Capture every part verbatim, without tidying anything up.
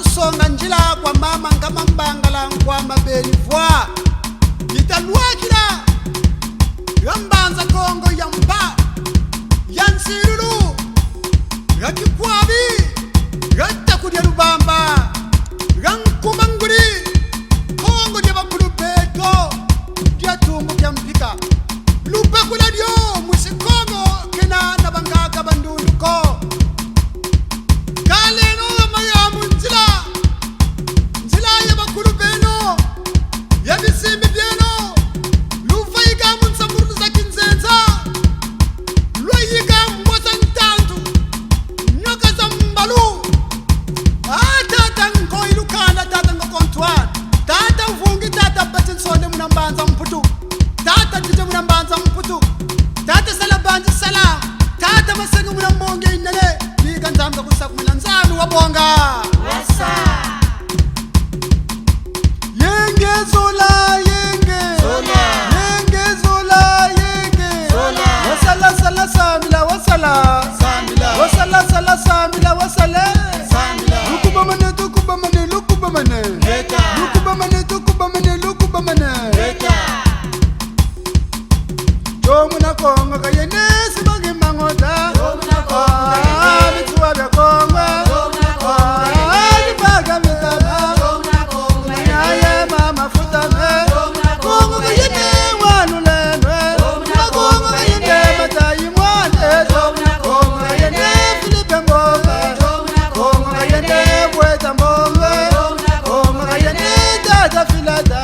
Songa nzila kwa mama Nkama Mbangala, nkwa mabeni vwa. Kita lwakila, ga Mbanza Kongo ya mpa, ya nsilulu, ga kikwabi, ga taku dia Lubamba, ga nkuma ngudi, Kongo dia bakulu beto, dia tumbu kia mpika. Lubakula dio, mwisi Kongo kena na bangaka bandundu ko. Kaleno mayamu nzila, nzila ya bakulu beno, ya bizimbi bieno, luvayika mu nsambululu za kinzenza, lwayika mbwa za ntantu, nyoka za mbalu. Ah, tata Ngoyi Lukanda, tata Ngoko Antoine, tata Mvungi, tata Bati Nsonde muna Mbanza Mputu, tata Didi muna Mbanza Mputu, tata Sala Banzi Sala, tata Masengo muna Mbongi Inene, biga Nzambi kusakumina, Nzambi wa bonga. Wasa. Yenge zola, yenge. Zola. Yenge zola, yenge. Zola. Wasala, sala, sambila, wasala. Sambila. Wasala, sala, sambila, wasale. Sambila. Lukubamane, tukubamane, lukubamane. Ngeta. Lukubamane, tukubamane, lukubamane. Ngeta. Yo muna Kongo kayene, si bangi mangota. Yo muna Kongo kayene. Ah, bituwa bya Kongo. Yo muna Kongo kayene. Ah, dibaga mitama. Yo muna Kongo kayene. Yaye mama futame. Yo muna Kongo kayene. Kongo kayene, wa lulendo. Yo muna Kongo kayene, matayi mwande. Yo muna Kongo kayene, Philippe Mbongo. Yo muna Kongo kayene, Bweta Mbongo. Yo muna Kongo kayene, tata Filata.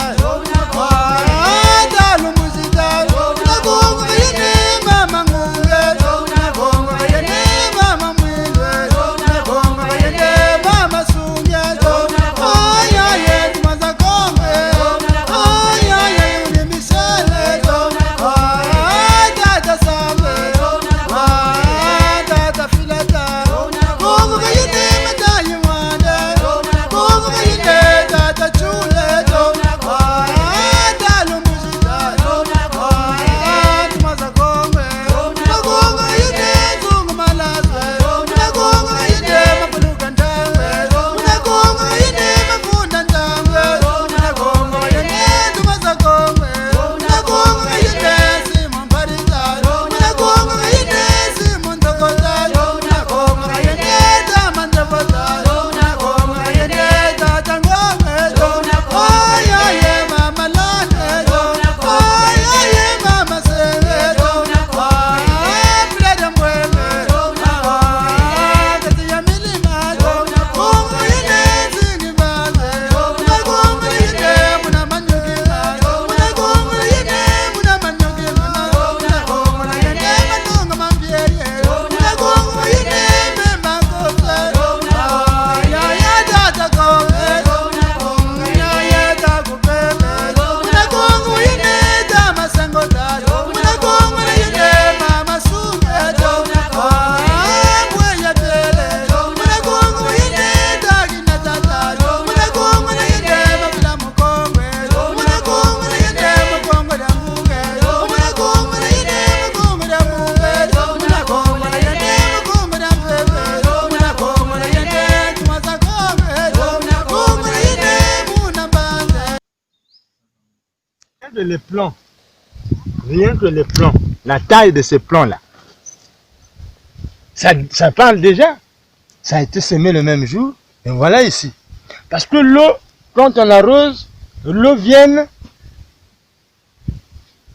Rien que les plants, rien que les plants, la taille de ces plants-là, ça, ça parle déjà. Ça a été semé le même jour, et voilà ici. Parce que l'eau, quand on arrose, l'eau vient,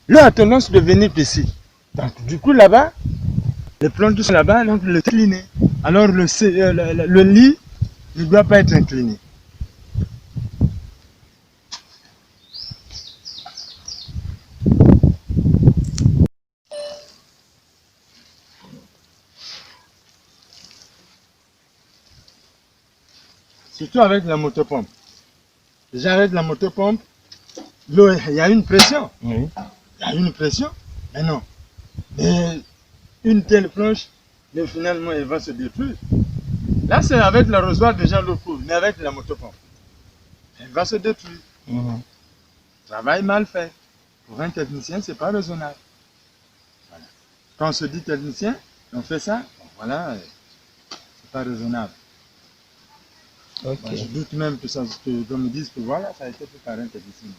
l'eau a tendance de venir ici. Donc, du coup, là-bas, les plantes sont là-bas, donc le incliné. Alors, le, euh, le, le, le lit ne doit pas être incliné. Surtout avec la motopompe. Déjà avec la motopompe, l'eau, il y a une pression. Oui. Il y a une pression. Mais non. Mais une telle planche, mais finalement, elle va se détruire. Là, c'est avec l'arrosoir, déjà l'eau coule, mais avec la motopompe, elle va se détruire. Mhm. Travail mal fait. Pour un technicien, c'est pas raisonnable. Voilà. Quand on se dit technicien, on fait ça, bon, voilà, euh, c'est pas raisonnable. Ok. Moi, je doute même que ça, que qu'on me dise que voilà, ça a été fait par un technicien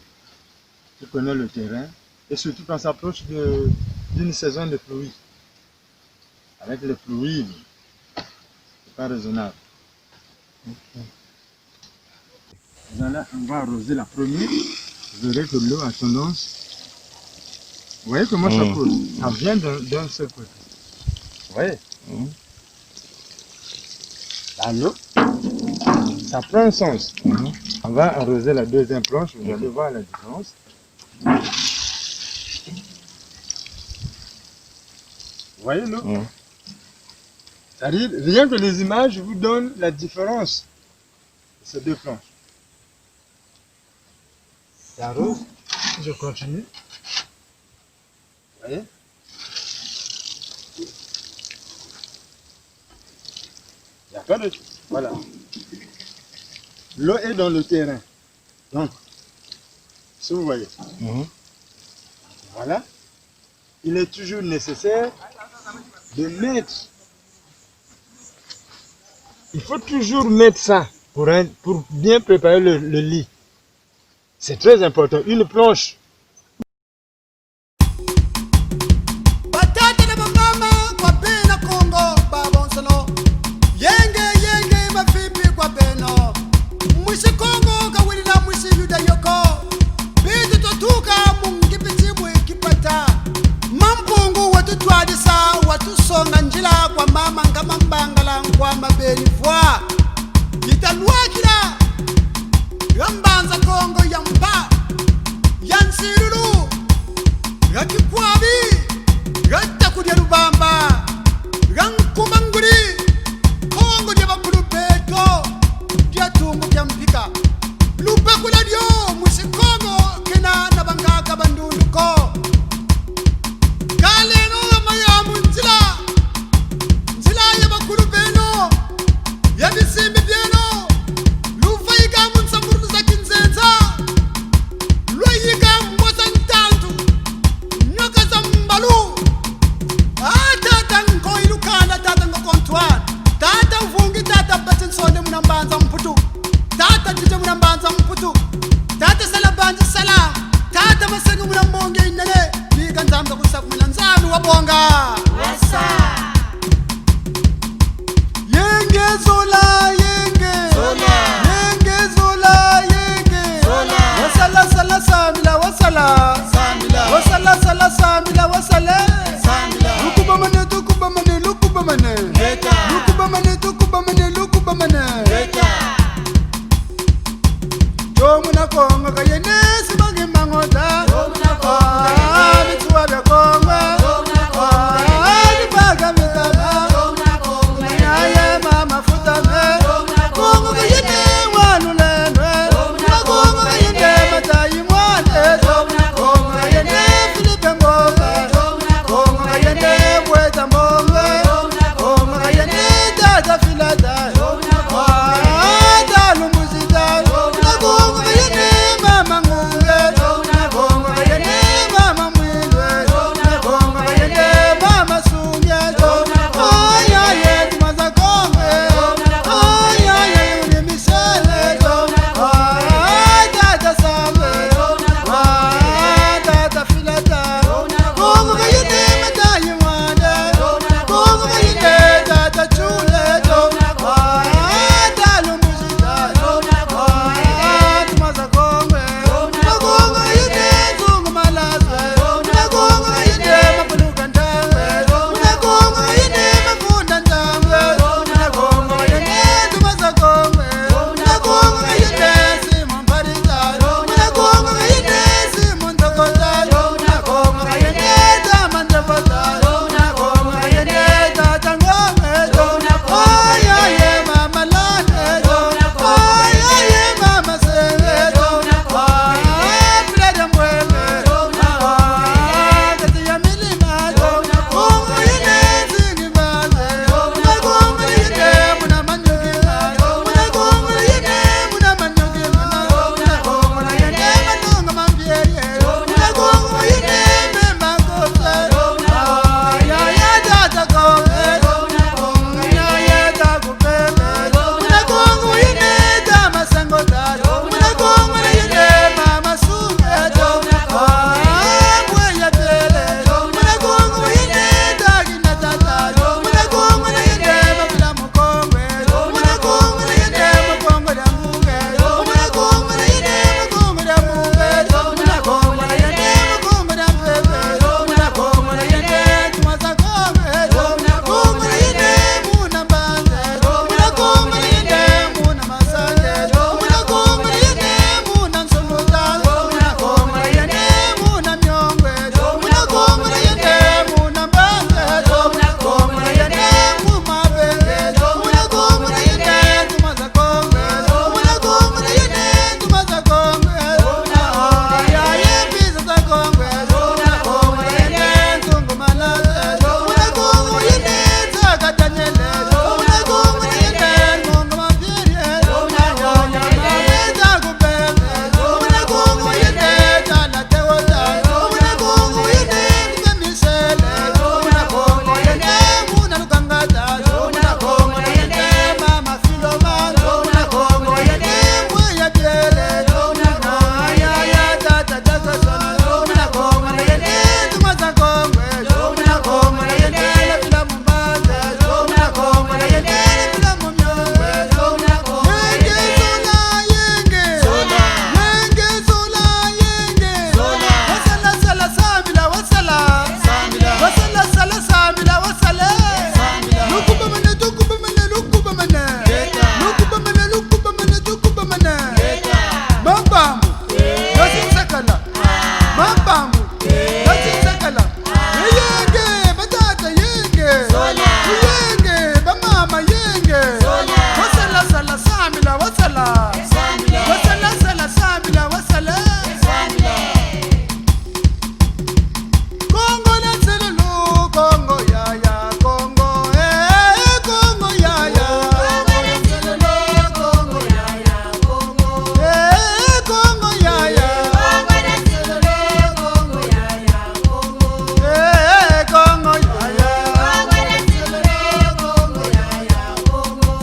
qui connaît le terrain, et surtout quand on s'approche de, d'une saison de pluie. Avec les pluies, c'est pas raisonnable. Voilà, on va arroser la première. Vous verrez que l'eau a tendance. Vous voyez comment ça coule? Ça vient d'un d'un seul côté. Vous voyez? Là, l'eau, ça prend un sens. On va arroser la deuxième planche, vous allez voir la différence. Vous voyez, non? C'est-à-dire, rien que les images vous donnent la différence de ces deux planches. Ça arrose, je continue. Vous voyez? Il y a pas de... Voilà. L'eau est dans le terrain. Donc, si vous voyez, voilà, il est toujours nécessaire de mettre, il faut toujours mettre ça pour, un, pour bien préparer le, le lit. C'est très important. Une planche. Batata na bamama kwa bena Kongo, babonsono. Yenge, yenge, mavimpi kwa beno. Mwisi Kongo kawidila mwisi Yuda yo ko. Beto twatuka mu Ngipiti mu Ekipata. Mampungu watutwadisa, watusonga nzila kwa mama Nkama Mbangala, nkwa mabeni vwa. Italwakila ya Mbanza Kongo ya mpa, ya nsilulu, ya kikwabi, ya taku dia lubamba, ya nkuma ngudi, Kongo dia bakulu beto, dia tumbu kia mpika. Lubakula dio, mwisi Kongo kena na bangaka bandundu ko. Kaleno maya mu nzila, nzila ya bakulu beno, ya bizimbi bieno, luvayika mu nsambululu za kinzenza, lwayika mbote ntantu, nyoka za mbalu. Ah, tata Nkoyi Lukanda, tata Ngoko Antoine, tata Mvungi, tata Bati Nsonde muna Mbanza Mputu, tata Didi muna Mbanza Mputu, tata Sala Banzi Sala, tata Masengo muna Mbongi Inene, biga Nzambi kusakumina, Nzambi wa bonga. Wasa. Yenge zola, yenge. Zola. Yenge zola, yenge. Zola. Wasala, sala, sambila, wasala. Sambila. Wasala, sala, sambila, wasale. Sambila. Lukubamane, tukubamane, lukubamane. Ngeta. Lukubamane, tukubamane, lukubamane. Ngeta. Yo muna Kongo kayene, sibangi mangota. Yo muna Kongo kayene. Ah, bituwa bya Kongo. Yo muna Kongo kayene. Ah, dibaga mitama. Yo muna Kongo kayene. Naye mama futame. Yo muna Kongo kayene. Kongo kayene, wa lulendo. Yo muna Kongo kayene. Matayi mwane. Yo muna Kongo kayene. Philippe Mbongo. Yo muna Kongo kayene. Bweta Mbongo. Yo muna Kongo kayene. Tata Fila.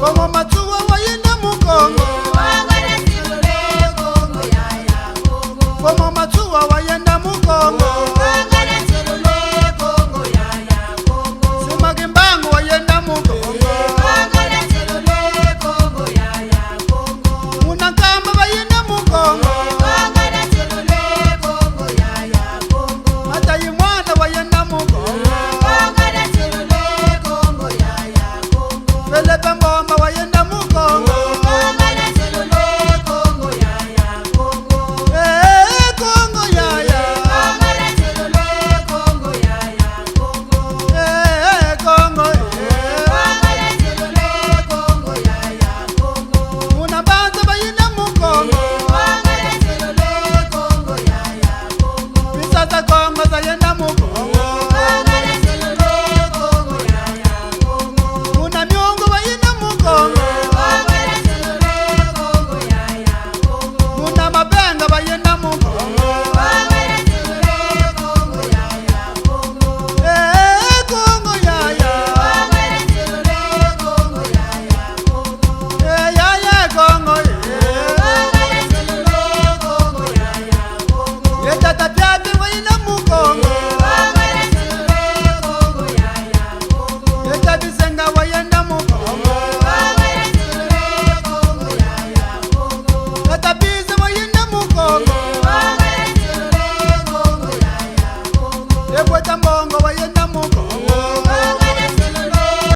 Kongo Matsoua wayenda mu Kongo. Kongo Matsoua wayenda mu Kongo. Sima Kimbangu wayenda mu Kongo. Muna Nkamba wayenda mu Kongo. Matayi Mwana wayenda mu Kongo. Félix Mboma